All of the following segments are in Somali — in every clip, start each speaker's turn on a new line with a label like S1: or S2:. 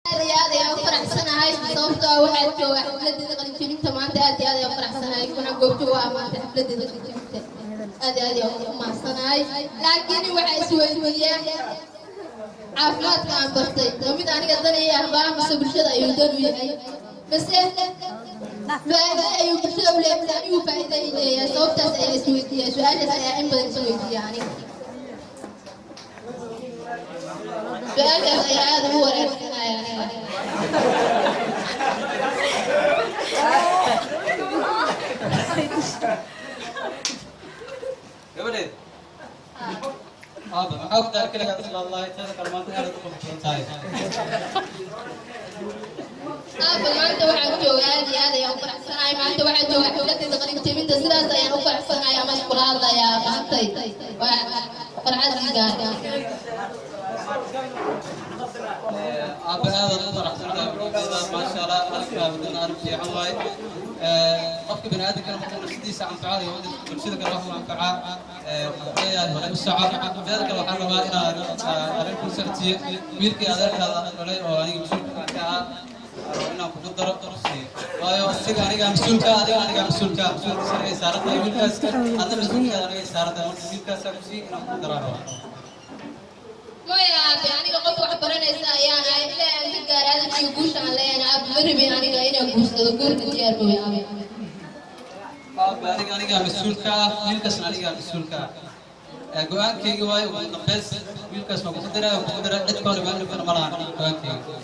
S1: Aad iyo aad ayaan u faraxsanahay, sababtoo ah waxaa jooga xafladeeda qalinjebinta maanta. Aad iyo aad ayaan u faraxsanahay, waxaan goobjoog u ah maanta xafladeeda qalinjebinta. Aad iyo aad ayaan ugu mahadsanaahay, laakiin waxaa isweydiiyaa, caafimaadka aan bartay ma mid aniga danaya ahbaa, mise bulshada ayuu dan u yahay? Mise faa'iido ayuu bulshada u leeyahay, mise anigu faa'iido ay leeyahay? Sababtaas ayaa isweydiiya, su-aashaas ayaa in badan isweydiiya aniga. Su-aashaas ayaa aada ugu wareersanaya aniga.
S2: Gabadheed, aaba maxaa ku daar kaligaa islaadlahay? Teeda kale, maanta aad u qurux badan tahay.
S1: Aaba, maanta waxaan joogaa, aad iyo aad ayaan u faraxsanahay. Maanta waxaan joogaa xafladeeda qalinjebinta, sidaas ayaan u faraxsanahay ama iskula hadlayaa. Maantay waa farxad ii gaar.
S2: Aaba, aadaad u faraxsan tahay ujeedaa, maasha Allah. Arrinkaa wadana arrin fiican waaye. Qofka bani aadamkana markuu nafsadiisa anfaca iyo bulshada kale wax u anfacaa, waxaan leeyahay hore u soco. Teeda kale, waxaan rabaa inaan arrin kuu socodsiiyo. Wiilkii adeerkaada dhalay oo aniga mas-uulka ka ahaa inaan kugu daro, waayo asiga anigaa mas-uulka, adiga anigaa mas-uulka, mas-uulkiisa anigay saaran tahay. Wiilkaas adna mas-uulkeeda anigay saaran tahay, marka wiilkaasaa ku sii inaan kugu daraa rabaa.
S1: Maya aabe, aniga qof wax baranaysa ayaan ahay ilaa aan ka gaara hadafkiga guusha aan leeyahay. Aabe, ma rabin aniga inaan guursado, guurka diyaar mooy aabe.
S2: Aabe, aniga anigaa mas-uulka ah, wiilkaasna anigaa mas-uulka ah. Go-aankayga waayo ugu dambeys. Wiilkaas waa kugu diraa, waa kugu diraa, cid ka hor imaan karta ma lahan go-aankayga.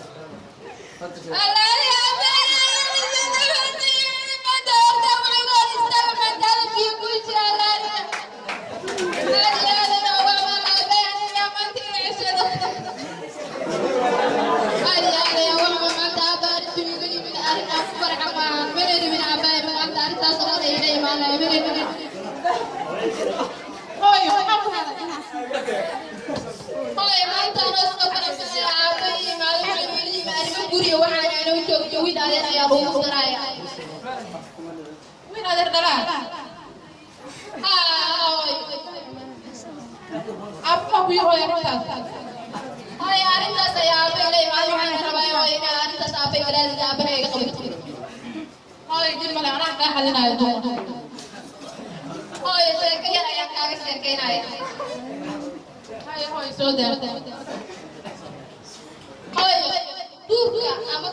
S3: Hooyo, maxaa ku helay?
S1: Hooyo, maanta anoo iska faraxsanaya, aabba ii imaado, waxay iila yimi arrimo guriga. Waxaan anoo joogto wiil adeer ayaa lagu daraya.
S3: Wiil adeer dhalaa?
S1: Haa, hooyo.
S3: Aabba ku hooyo arrintaas?
S1: Hooyo, arrintaas ayaa aabba ila imaado. Waxaan rabaa, hooyo, inaad arrintaas aabba igalaadid, aabbaha iga qabato.
S3: Hooyo, jir male, anaa kaa xalinaayo duqa.
S1: Hooyo, sheeko yar ayaan kaaga sheekeynaya.
S3: Hooyo, hooyo, soo daa.
S1: Hooyo, duurka ama